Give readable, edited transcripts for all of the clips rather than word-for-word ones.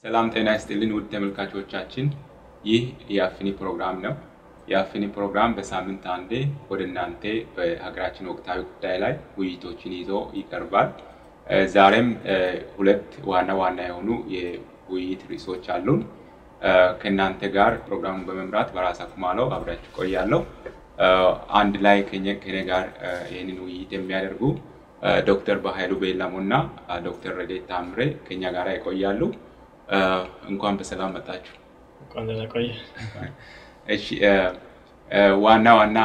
ሰላም ጤና ይስጥልን ውድ ተመልካቾቻችን፣ ይህ የአፍኒ ፕሮግራም ነው። የአፍኒ ፕሮግራም በሳምንት አንዴ ወደ እናንተ በሀገራችን ወቅታዊ ጉዳይ ላይ ውይይቶችን ይዞ ይቀርባል። ዛሬም ሁለት ዋና ዋና የሆኑ የውይይት ርዕሶች አሉን። ከእናንተ ጋር ፕሮግራሙን በመምራት በራሳ ኩማለው አብሬያችሁ ቆያለሁ። አንድ ላይ ከኔ ጋር ይህንን ውይይት የሚያደርጉ ዶክተር በኃይሉ ቤላሞ እና ዶክተር ረዴት ታምሬ ከኛ ጋር ይቆያሉ። እንኳን በሰላም መጣችሁ። እንኳን ደህና ቆየ። እሺ፣ ዋና ዋና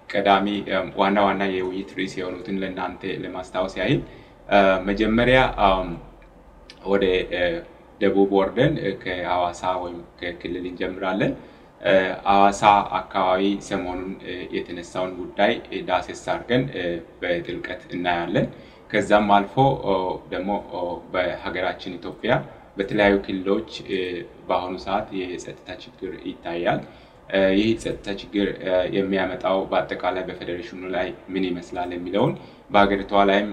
ቀዳሚ ዋና ዋና የውይይት ርዕስ የሆኑትን ለእናንተ ለማስታወስ ያህል፣ መጀመሪያ ወደ ደቡብ ወርደን ከሐዋሳ ወይም ከክልል እንጀምራለን። ሐዋሳ አካባቢ ሰሞኑን የተነሳውን ጉዳይ ዳሰስ አድርገን በጥልቀት እናያለን። ከዛም አልፎ ደግሞ በሀገራችን ኢትዮጵያ በተለያዩ ክልሎች በአሁኑ ሰዓት የጸጥታ ችግር ይታያል። ይህ ጸጥታ ችግር የሚያመጣው በአጠቃላይ በፌዴሬሽኑ ላይ ምን ይመስላል የሚለውን፣ በሀገሪቷ ላይም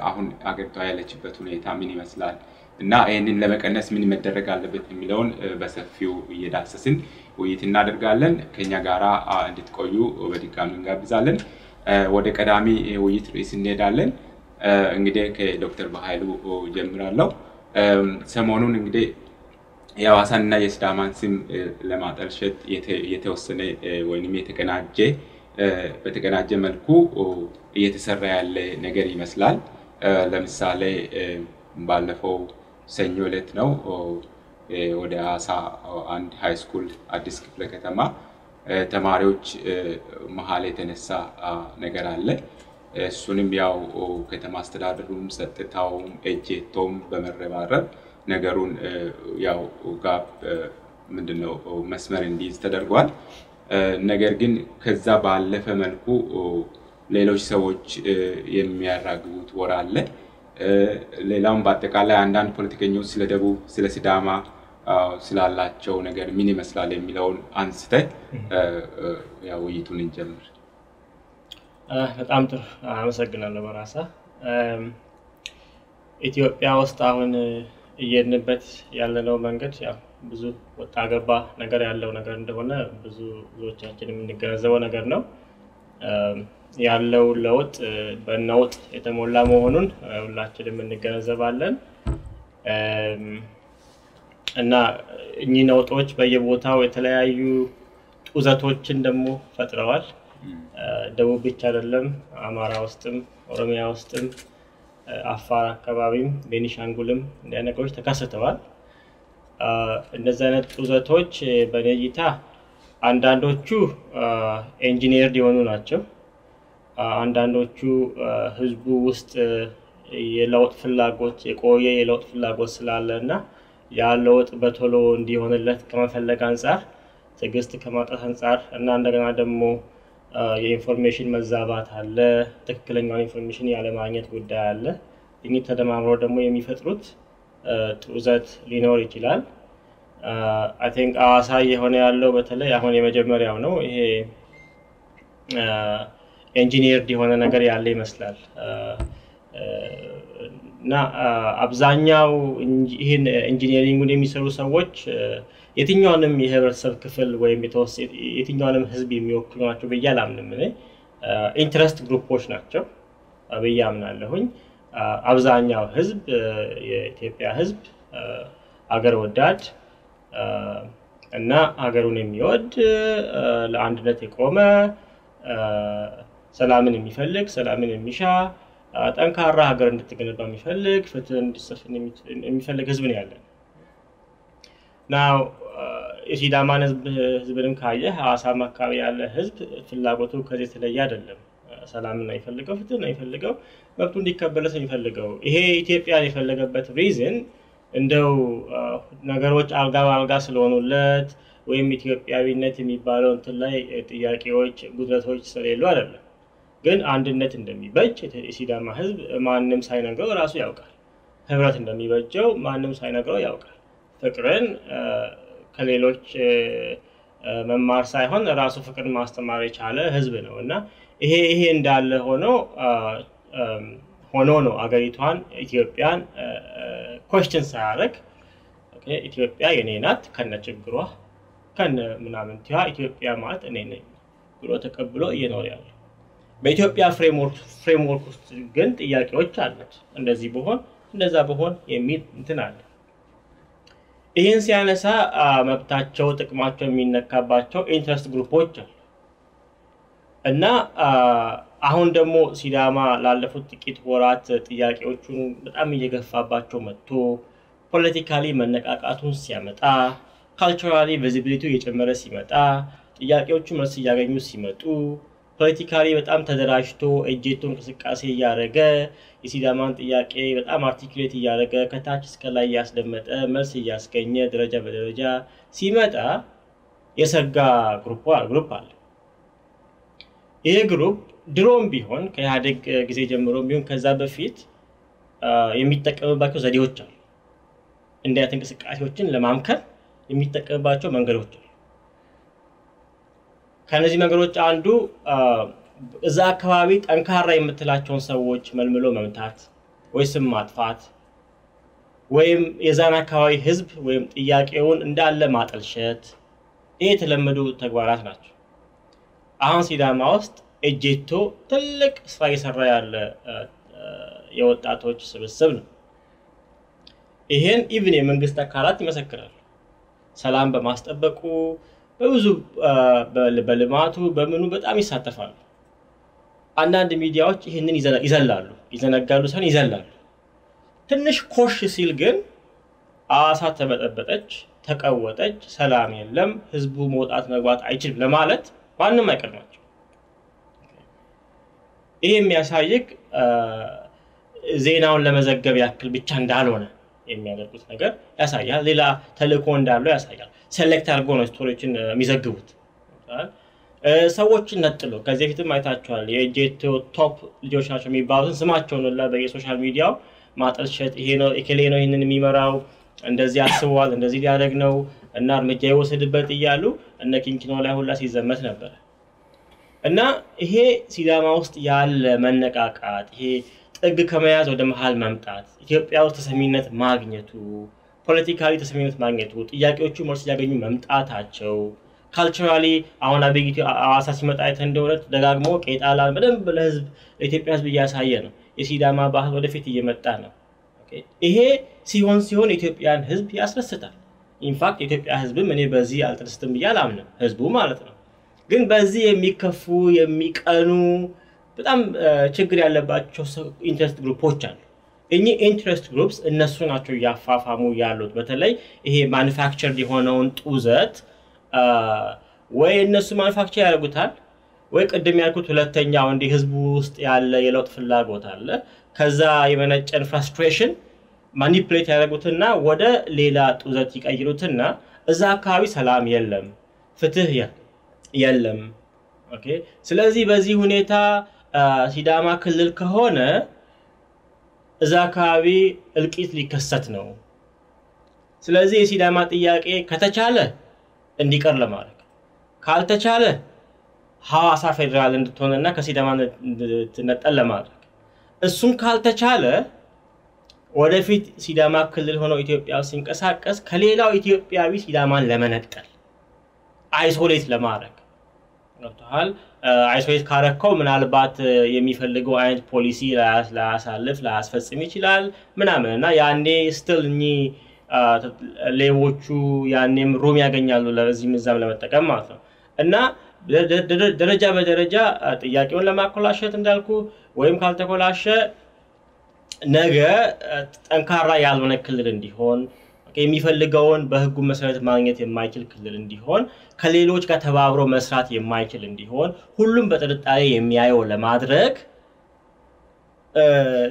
አሁን ሀገሪቷ ያለችበት ሁኔታ ምን ይመስላል እና ይህንን ለመቀነስ ምን መደረግ አለበት የሚለውን በሰፊው እየዳሰስን ውይይት እናደርጋለን። ከኛ ጋራ እንድትቆዩ በድጋሚ እንጋብዛለን። ወደ ቀዳሚ ውይይት ርዕስ እንሄዳለን። እንግዲህ ከዶክተር በኃይሉ ጀምራለሁ። ሰሞኑን እንግዲህ የሐዋሳንና የሲዳማን ስም ለማጠልሸት የተወሰነ ወይም የተቀናጀ በተቀናጀ መልኩ እየተሰራ ያለ ነገር ይመስላል። ለምሳሌ ባለፈው ሰኞ ዕለት ነው ወደ ሐዋሳ አንድ high school አዲስ ክፍለ ከተማ ተማሪዎች መሀል የተነሳ ነገር አለ። እሱንም ያው ከተማ አስተዳደሩም ጸጥታውም ኤጄቶም በመረባረብ ነገሩን ያው ጋብ ምንድነው መስመር እንዲይዝ ተደርጓል። ነገር ግን ከዛ ባለፈ መልኩ ሌሎች ሰዎች የሚያራግቡት ወር አለ። ሌላውም በአጠቃላይ አንዳንድ ፖለቲከኞች ስለ ደቡብ፣ ስለ ሲዳማ ስላላቸው ነገር ምን ይመስላል የሚለውን አንስተ ያው ውይይቱን እንጀምር። በጣም ጥሩ፣ አመሰግናለሁ በራሳ። ኢትዮጵያ ውስጥ አሁን እየሄድንበት ያለነው መንገድ ያው ብዙ ወጣ ገባ ነገር ያለው ነገር እንደሆነ ብዙዎቻችን የምንገነዘበው ነገር ነው። ያለው ለውጥ በነውጥ የተሞላ መሆኑን ሁላችንም እንገነዘባለን። እና እኚህ ነውጦች በየቦታው የተለያዩ ጡዘቶችን ደግሞ ፈጥረዋል። ደቡብ ብቻ አይደለም፣ አማራ ውስጥም፣ ኦሮሚያ ውስጥም፣ አፋር አካባቢም፣ ቤኒሻንጉልም እንዲህ አይነት ነገሮች ተከስተዋል። እንደዚህ አይነት ጡዘቶች በእኔ እይታ አንዳንዶቹ engineered የሆኑ ናቸው። አንዳንዶቹ ህዝቡ ውስጥ የለውጥ ፍላጎት፣ የቆየ የለውጥ ፍላጎት ስላለ እና ያ ለውጥ በቶሎ እንዲሆንለት ከመፈለግ አንጻር፣ ትዕግስት ከማጣት አንጻር እና እንደገና ደግሞ የ information መዛባት አለ፣ ትክክለኛውን information ያለማግኘት ጉዳይ አለ። እኚህ ተደማምሮ ደግሞ የሚፈጥሩት ጡዘት ሊኖር ይችላል። I think ሐዋሳ እየሆነ ያለው በተለይ አሁን የመጀመሪያው ነው። ይሄ engineered የሆነ ነገር ያለ ይመስላል። እና አብዛኛው ይህን engineering ኡን የሚሰሩ ሰዎች የትኛውንም የህብረተሰብ ክፍል ወይም የትኛውንም ህዝብ የሚወክሉ ናቸው ብዬ አላምንም። እኔ interest group ኦች ናቸው ብዬ አምናለሁኝ። አብዛኛው ህዝብ፣ የኢትዮጵያ ህዝብ አገር ወዳድ እና ሀገሩን የሚወድ፣ ለአንድነት የቆመ፣ ሰላምን የሚፈልግ፣ ሰላምን የሚሻ፣ ጠንካራ ሀገር እንድትገነባ የሚፈልግ፣ ፍትህ እንዲሰፍን የሚፈልግ ህዝብ ነው ያለን። Now የሲዳማን ህዝብንም ካየህ ሐዋሳም አካባቢ ያለ ህዝብ ፍላጎቱ ከዚህ የተለየ አይደለም። ሰላምን ነው የሚፈልገው፣ ፍትህ ነው የሚፈልገው፣ መብቱ እንዲከበርለት ነው የሚፈልገው። ይሄ ኢትዮጵያን የፈለገበት reason እንደው ነገሮች አልጋ በአልጋ ስለሆኑለት ወይም ኢትዮጵያዊነት የሚባለው እንትን ላይ ጥያቄዎች፣ ጉድለቶች ስለሌሉ አይደለም። ግን አንድነት እንደሚበጅ የሲዳማ ህዝብ ማንም ሳይነግረው ራሱ ያውቃል። ህብረት እንደሚበጀው ማንም ሳይነግረው ያውቃል። ፍቅርን ከሌሎች መማር ሳይሆን ራሱ ፍቅርን ማስተማር የቻለ ህዝብ ነው። እና ይሄ እንዳለ ሆኖ ነው አገሪቷን ኢትዮጵያን question ሳያደርግ ኢትዮጵያ የኔ ናት ከነ ችግሯ ከነ ምናምንቲዋ ኢትዮጵያ ማለት እኔ ነኝ ብሎ ተቀብሎ እየኖረ ያለ። በኢትዮጵያ framework ውስጥ ግን ጥያቄዎች አሉት። እንደዚህ በሆን እንደዛ በሆን የሚል እንትን አለ። ይህን ሲያነሳ መብታቸው ጥቅማቸው የሚነካባቸው interest group ኦች አሉ እና አሁን ደግሞ ሲዳማ ላለፉት ጥቂት ወራት ጥያቄዎቹን በጣም እየገፋባቸው መጥቶ politically መነቃቃቱን ሲያመጣ፣ culturally visibility ው እየጨመረ ሲመጣ፣ ጥያቄዎቹ መልስ እያገኙ ሲመጡ፣ politically በጣም ተደራጅቶ ኤጄቶ እንቅስቃሴ እያደረገ የሲዳማን ጥያቄ በጣም articulate እያደረገ ከታች እስከ ላይ እያስደመጠ መልስ እያስገኘ ደረጃ በደረጃ ሲመጣ የሰጋ group አለ። ይህ group ድሮም ቢሆን ከኢህአዴግ ጊዜ ጀምሮ ቢሆን ከዛ በፊት የሚጠቀምባቸው ዘዴዎች አሉ። እንዲህ አይነት እንቅስቃሴዎችን ለማምከን የሚጠቀምባቸው መንገዶች አሉ። ከነዚህ መንገዶች አንዱ እዛ አካባቢ ጠንካራ የምትላቸውን ሰዎች መልምሎ መምታት ወይ ስም ማጥፋት ወይም የዛን አካባቢ ህዝብ ወይም ጥያቄውን እንዳለ ማጠልሸት፣ ይህ የተለመዱ ተግባራት ናቸው። አሁን ሲዳማ ውስጥ ኤጄቶ ትልቅ ስራ እየሰራ ያለ የወጣቶች ስብስብ ነው። ይሄን even የመንግስት አካላት ይመሰክራሉ። ሰላም በማስጠበቁ በብዙ በልማቱ በምኑ በጣም ይሳተፋሉ። አንዳንድ ሚዲያዎች ይህንን ይዘላሉ፣ ይዘነጋሉ ሳይሆን ይዘላሉ። ትንሽ ኮሽ ሲል ግን አዋሳ ተበጠበጠች፣ ተቀወጠች፣ ሰላም የለም፣ ህዝቡ መውጣት መግባት አይችልም ለማለት ማንም አይቀድማቸው። ይሄ የሚያሳይክ ዜናውን ለመዘገብ ያክል ብቻ እንዳልሆነ የሚያደርጉት ነገር ያሳያል። ሌላ ተልእኮ እንዳለው ያሳያል። select አድርጎ ነው story ዎችን የሚዘግቡት። ሰዎችን ነጥሎ ከዚህ በፊትም አይታችኋል። የኤጄቶ top ልጆች ናቸው የሚባሉትን ስማቸውን ሁላ በየ social media ው ማጠልሸት፣ ይሄ ነው እከሌ ነው ይህንን የሚመራው፣ እንደዚህ አስበዋል፣ እንደዚህ ሊያደርግ ነው እና እርምጃ ይወሰድበት እያሉ እነ ኪንኪኖ ላይ ሁላ ሲዘመት ነበረ። እና ይሄ ሲዳማ ውስጥ ያለ መነቃቃት፣ ይሄ ጥግ ከመያዝ ወደ መሀል መምጣት፣ ኢትዮጵያ ውስጥ ተሰሚነት ማግኘቱ፣ politically ተሰሚነት ማግኘቱ፣ ጥያቄዎቹ መልስ እያገኙ መምጣታቸው፣ culturally አሁን አብይ ሐዋሳ ሲመጣ አይተህ እንደሆነ ደጋግሞ ቄጣላን በደንብ ለህዝብ ለኢትዮጵያ ህዝብ እያሳየ ነው። የሲዳማ ባህል ወደፊት እየመጣ ነው። ይሄ ሲሆን ሲሆን የኢትዮጵያን ህዝብ ያስደስታል። In fact የኢትዮጵያ ህዝብም እኔ በዚህ አልተደስትም ብዬ አላምንም፣ ህዝቡ ማለት ነው። ግን በዚህ የሚከፉ የሚቀኑ በጣም ችግር ያለባቸው interest group ኦች አሉ። እኚህ interest groups እነሱ ናቸው እያፋፋሙ ያሉት። በተለይ ይሄ manufactured የሆነውን ጡዘት ወይ እነሱ manufacture ያደርጉታል ወይ ቅድም ያልኩት ሁለተኛው እንዲህ ህዝቡ ውስጥ ያለ የለውጥ ፍላጎት አለ። ከዛ የመነጨን frustration manipulate ያደርጉትና ወደ ሌላ ጡዘት ይቀይሩትና እዛ አካባቢ ሰላም የለም፣ ፍትህ የለም። Okay፣ ስለዚህ በዚህ ሁኔታ ሲዳማ ክልል ከሆነ እዛ አካባቢ እልቂት ሊከሰት ነው። ስለዚህ የሲዳማ ጥያቄ ከተቻለ እንዲቀር ለማድረግ ካልተቻለ ሐዋሳ ፌዴራል እንድትሆንና ከሲዳማ እንድትነጠል ለማድረግ፣ እሱም ካልተቻለ ወደፊት ሲዳማ ክልል ሆኖ ኢትዮጵያ ሲንቀሳቀስ ከሌላው ኢትዮጵያዊ ሲዳማን ለመነጠል isolate ለማድረግ ገብቶሃል። isolate ካረከው ምናልባት የሚፈልገው አይነት ፖሊሲ ላያሳልፍ ላያስፈጽም ይችላል ምናምን እና ያኔ ስትል እኚህ ሌቦቹ ያኔም room ያገኛሉ ለዚህም እዛም ለመጠቀም ማለት ነው። እና ደረጃ በደረጃ ጥያቄውን ለማኮላሸት እንዳልኩ ወይም ካልተኮላሸ ነገ ጠንካራ ያልሆነ ክልል እንዲሆን፣ የሚፈልገውን በህጉ መሰረት ማግኘት የማይችል ክልል እንዲሆን፣ ከሌሎች ጋር ተባብሮ መስራት የማይችል እንዲሆን፣ ሁሉም በጥርጣሬ የሚያየው ለማድረግ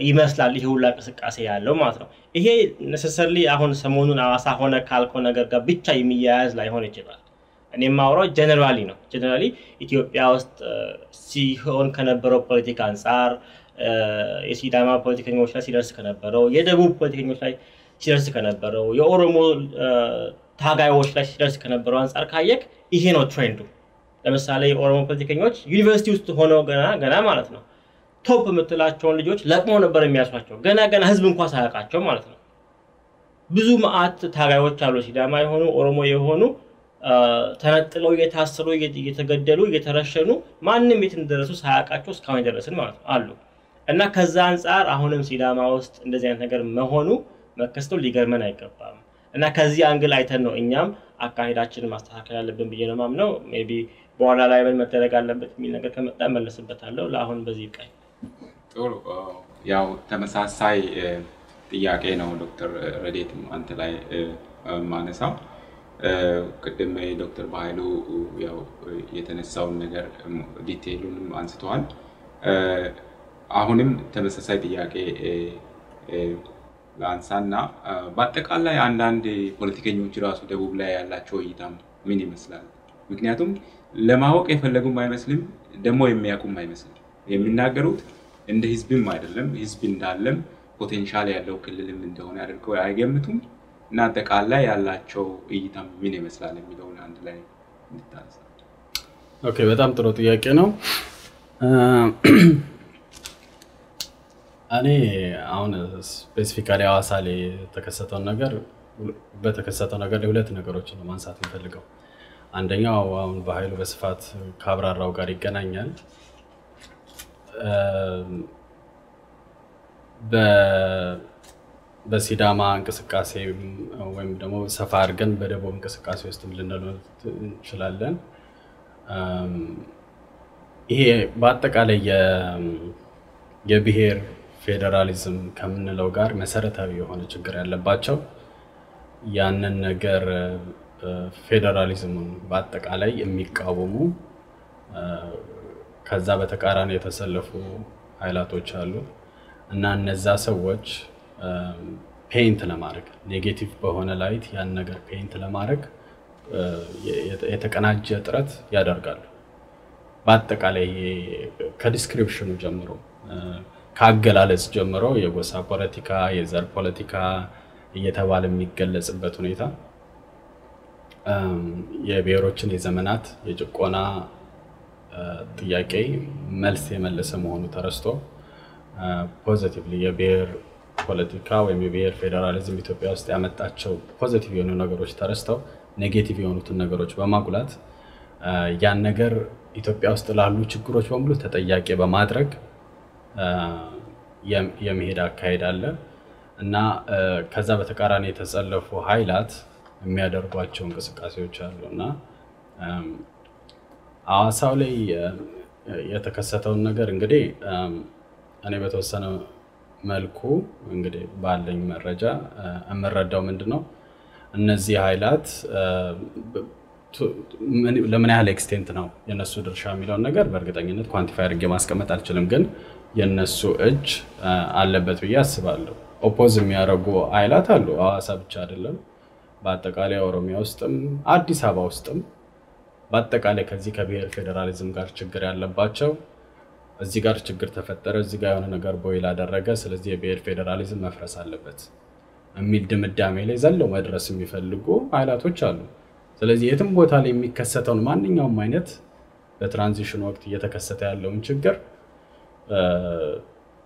ይመስላል ይሄ ሁላ እንቅስቃሴ ያለው ማለት ነው። ይሄ necessarily አሁን ሰሞኑን ሐዋሳ ሆነ ካልከው ነገር ጋር ብቻ የሚያያዝ ላይሆን ይችላል። እኔ የማወራው generally ነው። Generally ኢትዮጵያ ውስጥ ሲሆን ከነበረው ፖለቲካ አንጻር፣ የሲዳማ ፖለቲከኞች ላይ ሲደርስ ከነበረው፣ የደቡብ ፖለቲከኞች ላይ ሲደርስ ከነበረው፣ የኦሮሞ ታጋዮች ላይ ሲደርስ ከነበረው አንጻር ካየክ ይሄ ነው trend ኡ። ለምሳሌ የኦሮሞ ፖለቲከኞች ዩኒቨርሲቲ ውስጥ ሆነው ገና ገና ማለት ነው top የምትላቸውን ልጆች ለቅመው ነበር የሚያስሯቸው፣ ገና ገና ህዝብ እንኳን ሳያውቃቸው ማለት ነው። ብዙ መዓት ታጋዮች አሉ፣ ሲዳማ የሆኑ፣ ኦሮሞ የሆኑ፣ ተነጥለው እየታሰሩ፣ እየተገደሉ፣ እየተረሸኑ፣ ማንም የት እንደደረሱ ሳያውቃቸው እስካሁን የደረስን ማለት ነው አሉ። እና ከዛ አንጻር አሁንም ሲዳማ ውስጥ እንደዚህ አይነት ነገር መሆኑ፣ መከሰቱ ሊገርመን አይገባም። እና ከዚህ angle አይተን ነው እኛም አካሄዳችንን ማስተካከል ያለብን ብዬ ነው ማምነው። Maybe በኋላ ላይ ምን መደረግ አለበት የሚል ነገር ከመጣ እመለስበታለሁ። ለአሁን በዚህ ይብቃኝ። ጥሩ፣ ያው ተመሳሳይ ጥያቄ ነው ዶክተር ረዴትም አንተ ላይ ማነሳው። ቅድም ዶክተር በኃይሉ ያው የተነሳውን ነገር detail ኡንም አንስተዋል። አሁንም ተመሳሳይ ጥያቄ ላንሳና በአጠቃላይ አንዳንድ ፖለቲከኞች ራሱ ደቡብ ላይ ያላቸው እይታ ምን ይመስላል? ምክንያቱም ለማወቅ የፈለጉም አይመስልም፣ ደግሞ የሚያውቁም አይመስልም። የሚናገሩት እንደ ህዝብም አይደለም፣ ህዝብ እንዳለም potential ያለው ክልልም እንደሆነ አድርገው አይገምቱም። እና አጠቃላይ ያላቸው እይታ ምን ይመስላል የሚለውን አንድ ላይ እንድታነሳ። Okay፣ በጣም ጥሩ ጥያቄ ነው። እኔ አሁን specifically ሐዋሳ ላይ የተከሰተውን ነገር፣ በተከሰተው ነገር ላይ ሁለት ነገሮችን ነው ማንሳት የምፈልገው። አንደኛው አሁን በኃይሉ በስፋት ካብራራው ጋር ይገናኛል። በሲዳማ እንቅስቃሴ ወይም ደግሞ ሰፋ አድርገን በደቡብ እንቅስቃሴ ውስጥም ልንለው እንችላለን። ይሄ በአጠቃላይ የብሔር ፌዴራሊዝም ከምንለው ጋር መሰረታዊ የሆነ ችግር ያለባቸው፣ ያንን ነገር ፌዴራሊዝሙን በአጠቃላይ የሚቃወሙ፣ ከዛ በተቃራኒ የተሰለፉ ኃይላቶች አሉ። እና እነዛ ሰዎች paint ለማድረግ፣ negative በሆነ light ያን ነገር paint ለማድረግ የተቀናጀ ጥረት ያደርጋሉ። በአጠቃላይ ከ description ኑ ጀምሮ፣ ከአገላለጽ ጀምሮ የጎሳ ፖለቲካ፣ የዘር ፖለቲካ እየተባለ የሚገለጽበት ሁኔታ የብሔሮችን የዘመናት የጭቆና ጥያቄ መልስ የመለሰ መሆኑ ተረስቶ positively የብሔር ፖለቲካ ወይም የብሔር ፌዴራሊዝም ኢትዮጵያ ውስጥ ያመጣቸው positive የሆኑ ነገሮች ተረስተው negative የሆኑትን ነገሮች በማጉላት ያን ነገር ኢትዮጵያ ውስጥ ላሉ ችግሮች በሙሉ ተጠያቂ በማድረግ የመሄድ አካሄድ አለ። እና ከዛ በተቃራኒ የተሰለፉ ኃይላት የሚያደርጓቸው እንቅስቃሴዎች አሉ። እና ሐዋሳው ላይ የተከሰተውን ነገር እንግዲህ እኔ በተወሰነ መልኩ እንግዲህ ባለኝ መረጃ የምረዳው ምንድን ነው፣ እነዚህ ኃይላት ለምን ያህል extent ነው የእነሱ ድርሻ የሚለውን ነገር በእርግጠኝነት quantify አድርጌ ማስቀመጥ አልችልም፣ ግን የእነሱ እጅ አለበት ብዬ አስባለሁ። Oppose የሚያደርጉ ኃይላት አሉ። ሐዋሳ ብቻ አይደለም፣ በአጠቃላይ ኦሮሚያ ውስጥም አዲስ አበባ ውስጥም በአጠቃላይ ከዚህ ከብሔር ፌዴራሊዝም ጋር ችግር ያለባቸው፣ እዚህ ጋር ችግር ተፈጠረ፣ እዚህ ጋር የሆነ ነገር boil አደረገ፣ ስለዚህ የብሔር ፌዴራሊዝም መፍረስ አለበት የሚል ድምዳሜ ላይ ዘለው መድረስ የሚፈልጉ ኃይላቶች አሉ። ስለዚህ የትም ቦታ ላይ የሚከሰተውን ማንኛውም አይነት በ transition ወቅት እየተከሰተ ያለውን ችግር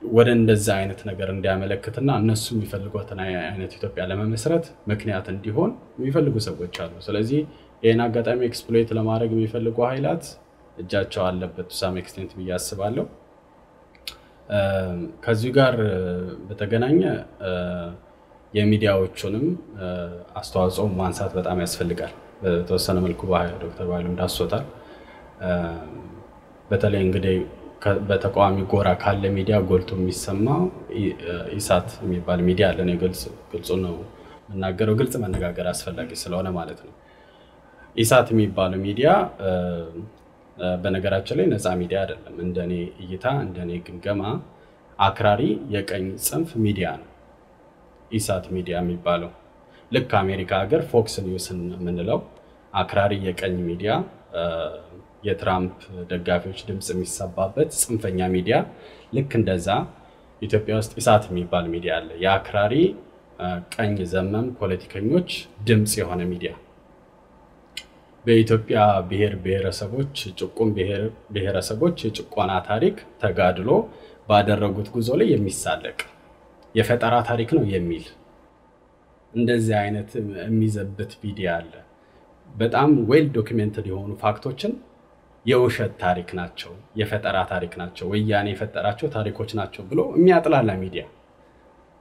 ወደ እንደዛ አይነት ነገር እንዲያመለክትና እነሱ የሚፈልጓትን አይነት ኢትዮጵያ ለመመስረት ምክንያት እንዲሆን የሚፈልጉ ሰዎች አሉ። ስለዚህ ይህን አጋጣሚ exploit ለማድረግ የሚፈልጉ ኃይላት እጃቸው አለበት to some extent ብዬ አስባለሁ። ከዚሁ ጋር በተገናኘ የሚዲያዎቹንም አስተዋጽኦ ማንሳት በጣም ያስፈልጋል። በተወሰነ መልኩ ዶክተር በኃይሉ እንዳስቶታል። በተለይ እንግዲህ በተቃዋሚ ጎራ ካለ ሚዲያ ጎልቶ የሚሰማው ኢሳት የሚባል ሚዲያ አለ። እኔ ግልጹ ነው የምናገረው፣ ግልጽ መነጋገር አስፈላጊ ስለሆነ ማለት ነው። ኢሳት የሚባለው ሚዲያ በነገራችን ላይ ነፃ ሚዲያ አይደለም። እንደኔ እይታ፣ እንደኔ ግምገማ አክራሪ የቀኝ ጽንፍ ሚዲያ ነው ኢሳት ሚዲያ የሚባለው። ልክ አሜሪካ ሀገር Fox News ን የምንለው አክራሪ የቀኝ ሚዲያ፣ የትራምፕ ደጋፊዎች ድምፅ የሚሰባበት ጽንፈኛ ሚዲያ፣ ልክ እንደዛ ኢትዮጵያ ውስጥ ኢሳት የሚባል ሚዲያ አለ። የአክራሪ ቀኝ ዘመም ፖለቲከኞች ድምፅ የሆነ ሚዲያ፣ በኢትዮጵያ ብሔር ብሔረሰቦች፣ ጭቁን ብሔር ብሔረሰቦች የጭቆና ታሪክ ተጋድሎ ባደረጉት ጉዞ ላይ የሚሳለቅ፣ የፈጠራ ታሪክ ነው የሚል እንደዚህ አይነት የሚዘብት ሚዲያ አለ። በጣም well documented የሆኑ fact ኦችን የውሸት ታሪክ ናቸው፣ የፈጠራ ታሪክ ናቸው፣ ወያኔ የፈጠራቸው ታሪኮች ናቸው ብሎ የሚያጥላላ ሚዲያ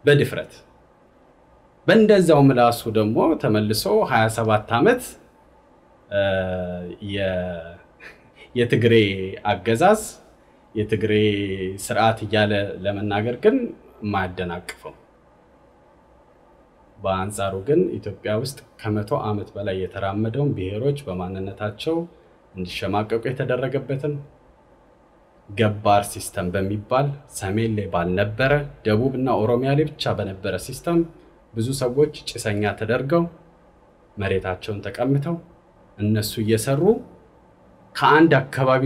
በድፍረት፣ በእንደዛው ምላሱ ደግሞ ተመልሶ 27 ዓመት የትግሬ አገዛዝ፣ የትግሬ ስርዓት እያለ ለመናገር ግን የማያደናቅፈው፣ በአንጻሩ ግን ኢትዮጵያ ውስጥ ከ100 ዓመት በላይ የተራመደውን፣ ብሔሮች በማንነታቸው እንዲሸማቀቁ የተደረገበትን ገባር system በሚባል፣ ሰሜን ላይ ባልነበረ፣ ደቡብ እና ኦሮሚያ ላይ ብቻ በነበረ system ብዙ ሰዎች ጭሰኛ ተደርገው፣ መሬታቸውን ተቀምተው፣ እነሱ እየሰሩ ከአንድ አካባቢ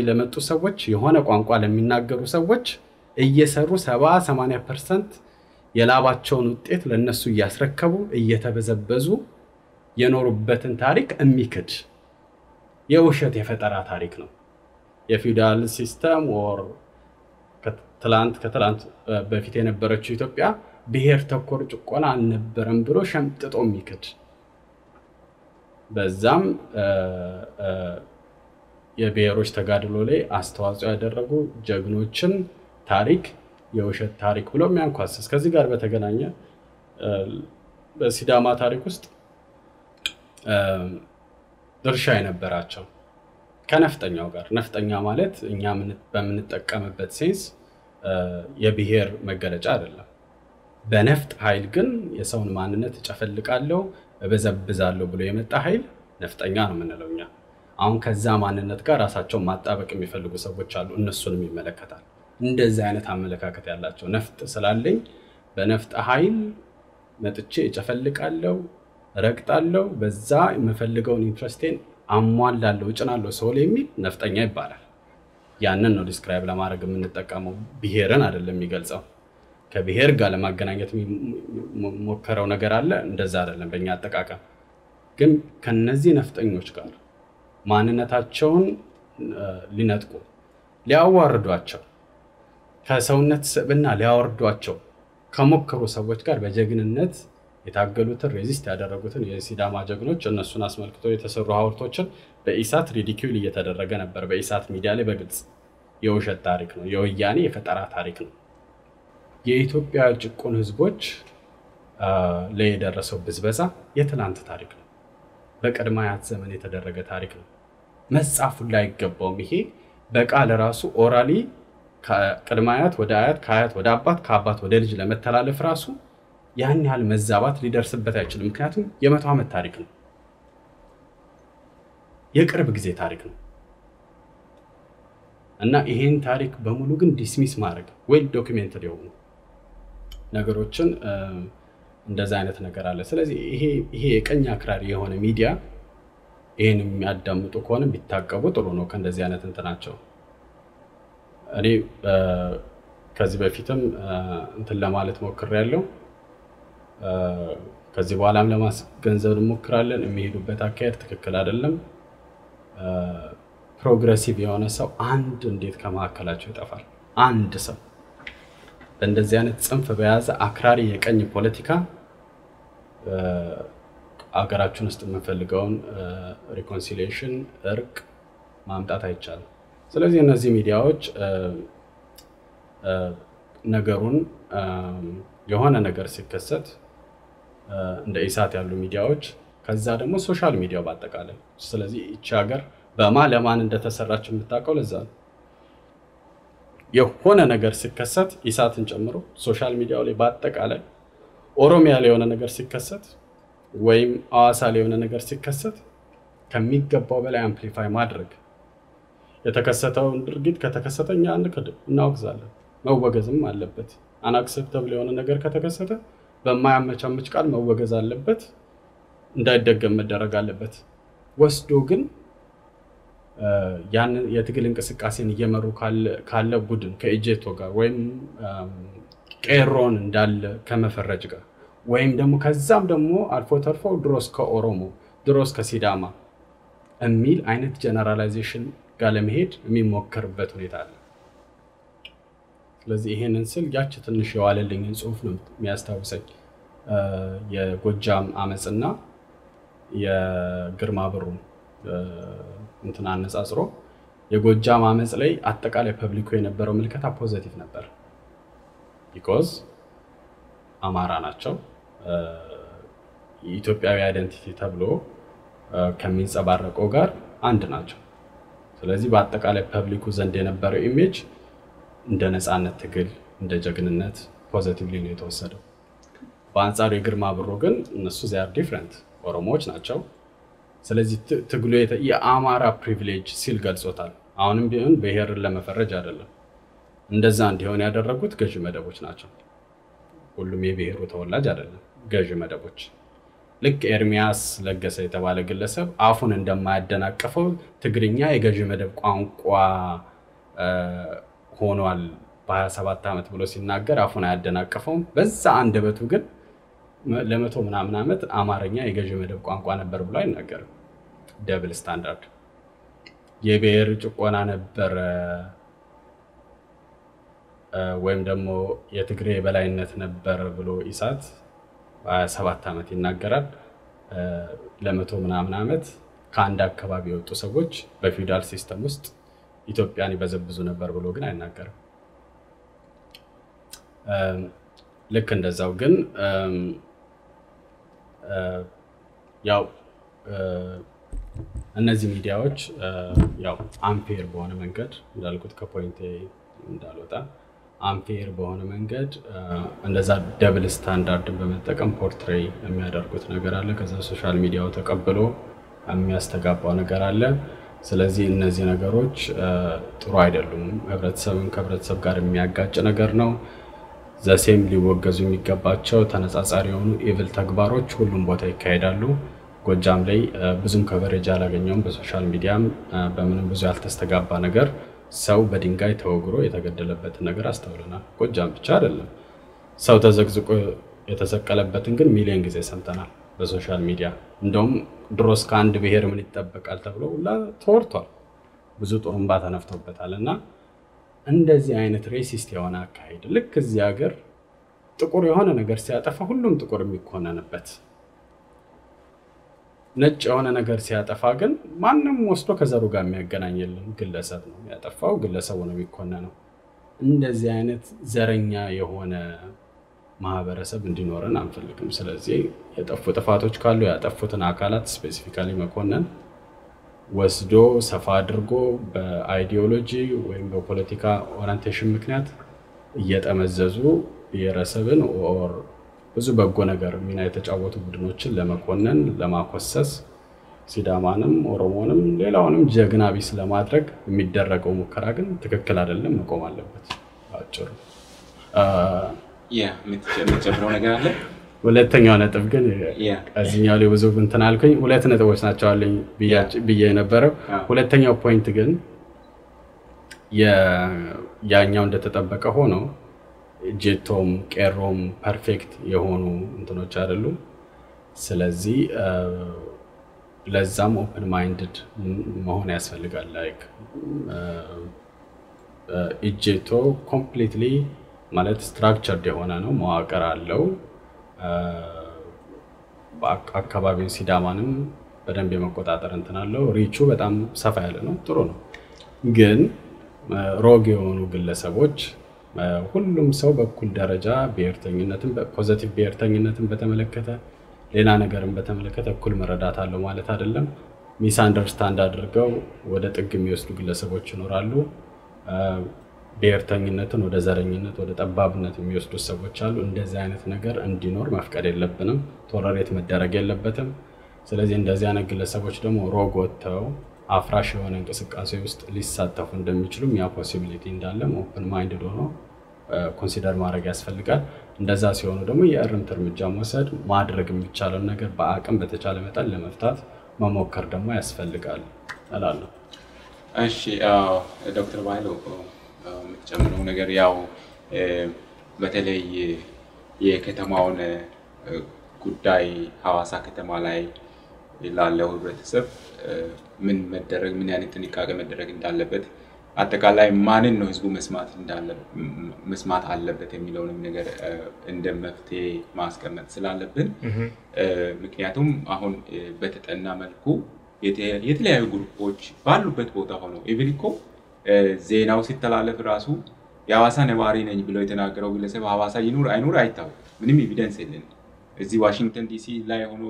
ለመጡ ሰዎች፣ የሆነ ቋንቋ ለሚናገሩ ሰዎች እየሰሩ 70-80% የላባቸውን ውጤት ለእነሱ እያስረከቡ እየተበዘበዙ የኖሩበትን ታሪክ የሚክድ የውሸት የፈጠራ ታሪክ ነው። የፊውዳል system or ከትላንት በፊት የነበረችው ኢትዮጵያ ብሔር ተኮር ጭቆና አልነበረም ብሎ ሸምጥጦ የሚክድ፣ በዛም የብሔሮች ተጋድሎ ላይ አስተዋጽኦ ያደረጉ ጀግኖችን ታሪክ የውሸት ታሪክ ብሎ የሚያንኳስስ። ከዚህ ጋር በተገናኘ በሲዳማ ታሪክ ውስጥ ድርሻ የነበራቸው ከነፍጠኛው ጋር፣ ነፍጠኛ ማለት እኛ በምንጠቀምበት sense የብሔር መገለጫ አይደለም። በነፍጥ ኃይል ግን የሰውን ማንነት እጨፈልቃለሁ፣ እበዘብዛለሁ ብሎ የመጣ ኃይል ነፍጠኛ ነው የምንለው እኛ። አሁን ከዛ ማንነት ጋር ራሳቸውን ማጣበቅ የሚፈልጉ ሰዎች አሉ። እነሱንም ይመለከታል። እንደዚህ አይነት አመለካከት ያላቸው፣ ነፍጥ ስላለኝ በነፍጥ ኃይል መጥቼ እጨፈልቃለሁ፣ እረግጣለሁ፣ በዛ የምፈልገውን interest ኤን አሟላለሁ፣ እጭናለሁ ሰው ላይ የሚል ነፍጠኛ ይባላል። ያንን ነው describe ለማድረግ የምንጠቀመው፣ ብሔርን አይደለም የሚገልጸው። ከብሔር ጋር ለማገናኘት የሚሞከረው ነገር አለ። እንደዛ አይደለም በእኛ አጠቃቀም። ግን ከነዚህ ነፍጠኞች ጋር ማንነታቸውን ሊነጥቁ፣ ሊያዋርዷቸው፣ ከሰውነት ስብዕና ሊያወርዷቸው ከሞከሩ ሰዎች ጋር በጀግንነት የታገሉትን፣ resist ያደረጉትን የሲዳማ ጀግኖች፣ እነሱን አስመልክቶ የተሰሩ ሐውልቶችን በኢሳት ridicule እየተደረገ ነበር። በኢሳት ሚዲያ ላይ በግልጽ የውሸት ታሪክ ነው፣ የወያኔ የፈጠራ ታሪክ ነው። የኢትዮጵያ ጭቁን ህዝቦች ላይ የደረሰው ብዝበዛ የትላንት ታሪክ ነው። በቅድመ አያት ዘመን የተደረገ ታሪክ ነው። መጻፉን ላይ አይገባውም። ይሄ በቃል ራሱ orally ከቅድመ አያት ወደ አያት፣ ከአያት ወደ አባት፣ ከአባት ወደ ልጅ ለመተላለፍ ራሱ ያን ያህል መዛባት ሊደርስበት አይችልም። ምክንያቱም የ100 ዓመት ታሪክ ነው። የቅርብ ጊዜ ታሪክ ነው እና ይሄን ታሪክ በሙሉ ግን dismiss ማድረግ፣ well documented የሆኑ ነገሮችን፣ እንደዛ አይነት ነገር አለ። ስለዚህ ይሄ የቀኝ አክራሪ የሆነ ሚዲያ ይሄን የሚያዳምጡ ከሆነ ቢታቀቡ ጥሩ ነው ከእንደዚህ አይነት እንትናቸው። እኔ ከዚህ በፊትም እንትን ለማለት ሞክሬያለሁ። ከዚህ በኋላም ለማስገንዘብ እንሞክራለን። የሚሄዱበት አካሄድ ትክክል አይደለም። Progressive የሆነ ሰው አንድ እንዴት ከመካከላቸው ይጠፋል? አንድ ሰው በእንደዚህ አይነት ጽንፍ በያዘ አክራሪ የቀኝ ፖለቲካ አገራችን ውስጥ የምንፈልገውን reconciliation፣ እርቅ ማምጣት አይቻልም። ስለዚህ እነዚህ ሚዲያዎች ነገሩን የሆነ ነገር ሲከሰት እንደ ኢሳት ያሉ ሚዲያዎች፣ ከዛ ደግሞ social media ው በአጠቃላይ፣ ስለዚህ ይቺ ሀገር በማ ለማን እንደተሰራች የምታውቀው ለዛ ነው። የሆነ ነገር ሲከሰት ኢሳትን ጨምሮ social media ው ላይ በአጠቃላይ ኦሮሚያ ላይ የሆነ ነገር ሲከሰት ወይም አዋሳ ላይ የሆነ ነገር ሲከሰት ከሚገባው በላይ amplify ማድረግ፣ የተከሰተውን ድርጊት ከተከሰተ እኛ አንክድም፣ እናወግዛለን። መወገዝም አለበት። Unacceptable የሆነ ነገር ከተከሰተ በማያመቻምች ቃል መወገዝ አለበት፣ እንዳይደገም መደረግ አለበት። ወስዶ ግን ያንን የትግል እንቅስቃሴን እየመሩ ካለ ቡድን ከኤጄቶ ጋር ወይም ቄሮን እንዳለ ከመፈረጅ ጋር ወይም ደግሞ ከዛም ደግሞ አልፎ ተርፎ ድሮስ ከኦሮሞ፣ ድሮስ ከሲዳማ የሚል አይነት generalization ጋር ለመሄድ የሚሞከርበት ሁኔታ አለ። ስለዚህ ይሄንን ስል ያች ትንሽ የዋለልኝን ጽሁፍ ነው የሚያስታውሰኝ። የጎጃም አመፅና የግርማ ብሩ እንትን አነጻጽሮ የጎጃም አመፅ ላይ አጠቃላይ public ኡ የነበረው ምልከታ positive ነበር። Because አማራ ናቸው፣ የኢትዮጵያዊ identity ተብሎ ከሚንጸባረቀው ጋር አንድ ናቸው። ስለዚህ በአጠቃላይ public ኡ ዘንድ የነበረው image እንደ ነፃነት ትግል፣ እንደ ጀግንነት positively ነው የተወሰደው። በአንጻሩ የግርማ ብሩ ግን እነሱ they are different፣ ኦሮሞዎች ናቸው። ስለዚህ ትግሉ የአማራ privilege ሲል ገልጾታል። አሁንም ቢሆን ብሔርን ለመፈረጅ አይደለም። እንደዛ እንዲሆን ያደረጉት ገዢ መደቦች ናቸው። ሁሉም የብሔሩ ተወላጅ አይደለም፣ ገዢ መደቦች። ልክ ኤርሚያስ ለገሰ የተባለ ግለሰብ አፉን እንደማያደናቅፈው ትግርኛ የገዢ መደብ ቋንቋ ሆኗል በ27 ዓመት ብሎ ሲናገር አፉን አያደናቅፈውም። በዛ አንደበቱ ግን ለመቶ ምናምን ዓመት አማርኛ የገዢ መደብ ቋንቋ ነበር ብሎ አይናገርም። Double standard። የብሔር ጭቆና ነበረ ወይም ደግሞ የትግሬ የበላይነት ነበር ብሎ ኢሳት በ27 ዓመት ይናገራል። ለመቶ ምናምን ዓመት ከአንድ አካባቢ የወጡ ሰዎች በ feudal system ውስጥ ኢትዮጵያን ይበዘብዙ ነበር ብሎ ግን አይናገርም። ልክ እንደዛው ግን ያው እነዚህ ሚዲያዎች ያው unfair በሆነ መንገድ፣ እንዳልኩት ከ point ኤ እንዳልወጣ፣ unfair በሆነ መንገድ እንደዛ double standard ን በመጠቀም portray የሚያደርጉት ነገር አለ። ከዛ social media ው ተቀብሎ የሚያስተጋባው ነገር አለ። ስለዚህ እነዚህ ነገሮች ጥሩ አይደሉም። ህብረተሰብን ከህብረተሰብ ጋር የሚያጋጭ ነገር ነው። The same ሊወገዙ የሚገባቸው ተነጻጻሪ የሆኑ evil ተግባሮች ሁሉም ቦታ ይካሄዳሉ። ጎጃም ላይ ብዙም coverage አላገኘውም። በ social media ም በምንም ብዙ ያልተስተጋባ ነገር ሰው በድንጋይ ተወግሮ የተገደለበትን ነገር አስተውለናል። ጎጃም ብቻ አይደለም፣ ሰው ተዘቅዝቆ የተሰቀለበትን ግን ሚሊዮን ጊዜ ሰምተናል በ social media። እንደውም ድሮስ ከአንድ ብሔር ምን ይጠበቃል ተብሎ ሁላ ተወርቷል። ብዙ ጥሩምባ ተነፍቶበታል። እና እንደዚህ አይነት racist የሆነ አካሄድ፣ ልክ እዚህ ሀገር ጥቁር የሆነ ነገር ሲያጠፋ ሁሉም ጥቁር የሚኮነንበት፣ ነጭ የሆነ ነገር ሲያጠፋ ግን ማንም ወስዶ ከዘሩ ጋር የሚያገናኝ የለም። ግለሰብ ነው ያጠፋው፣ ግለሰቡ ነው የሚኮነነው። እንደዚህ አይነት ዘረኛ የሆነ ማህበረሰብ እንዲኖረን አንፈልግም። ስለዚህ የጠፉ ጥፋቶች ካሉ ያጠፉትን አካላት specifically መኮነን ወስዶ ሰፋ አድርጎ በ ideology ወይም በፖለቲካ orientation ምክንያት እየጠመዘዙ ብሔረሰብን or ብዙ በጎ ነገር ሚና የተጫወቱ ቡድኖችን ለመኮነን፣ ለማኮሰስ፣ ሲዳማንም ኦሮሞንም ሌላውንም ጀግና ቢስ ለማድረግ የሚደረገው ሙከራ ግን ትክክል አይደለም፣ መቆም አለበት። አጭሩ የምትጨምረው ነገር አለ? ሁለተኛው ነጥብ ግን እዚህኛው ላይ ብዙ እንትን አልኩኝ። ሁለት ነጥቦች ናቸው አለኝ ብዬ የነበረው። ሁለተኛው point ግን ያኛው እንደተጠበቀ ሆኖ ኤጄቶም ቄሮም perfect የሆኑ እንትኖች አይደሉም። ስለዚህ ለዛም open minded መሆን ያስፈልጋል። Like ኤጄቶ completely ማለት structured የሆነ ነው፣ መዋቅር አለው። አካባቢውን ሲዳማንም በደንብ የመቆጣጠር እንትን አለው። Reach ኡ በጣም ሰፋ ያለ ነው፣ ጥሩ ነው። ግን rogue የሆኑ ግለሰቦች፣ ሁሉም ሰው በእኩል ደረጃ ብሔርተኝነትን፣ positive ብሔርተኝነትን በተመለከተ፣ ሌላ ነገርን በተመለከተ እኩል መረዳት አለው ማለት አይደለም። Misunderstand አድርገው ወደ ጥግ የሚወስዱ ግለሰቦች ይኖራሉ። ብሔርተኝነትን ወደ ዘረኝነት፣ ወደ ጠባብነት የሚወስዱ ሰዎች አሉ። እንደዚህ አይነት ነገር እንዲኖር መፍቀድ የለብንም። Tolerate መደረግ የለበትም። ስለዚህ እንደዚህ አይነት ግለሰቦች ደግሞ rogue ወጥተው አፍራሽ የሆነ እንቅስቃሴ ውስጥ ሊሳተፉ እንደሚችሉም፣ ያ possibility እንዳለም open minded ሆኖ consider ማድረግ ያስፈልጋል። እንደዛ ሲሆኑ ደግሞ የእርምት እርምጃ መውሰድ፣ ማድረግ የሚቻለውን ነገር በአቅም በተቻለ መጠን ለመፍታት መሞከር ደግሞ ያስፈልጋል እላለሁ። እሺ ዶክተር ባይሉ፣ የምትጨምረው ነገር? ያው በተለይ የከተማውን ጉዳይ ሐዋሳ ከተማ ላይ ላለው ህብረተሰብ ምን መደረግ፣ ምን አይነት ጥንቃቄ መደረግ እንዳለበት አጠቃላይ ማንን ነው ህዝቡ መስማት አለበት የሚለውንም ነገር እንደ መፍትሄ ማስቀመጥ ስላለብን፣ ምክንያቱም አሁን በተጠና መልኩ የተለያዩ group ኦች ባሉበት ቦታ ሆነው even እኮ ዜናው ሲተላለፍ ራሱ የሐዋሳ ነዋሪ ነኝ ብሎ የተናገረው ግለሰብ ሐዋሳ ይኑር አይኑር አይታወቅም። ምንም evidence የለንም። እዚህ ዋሽንግተን ዲሲ ላይ ሆኖ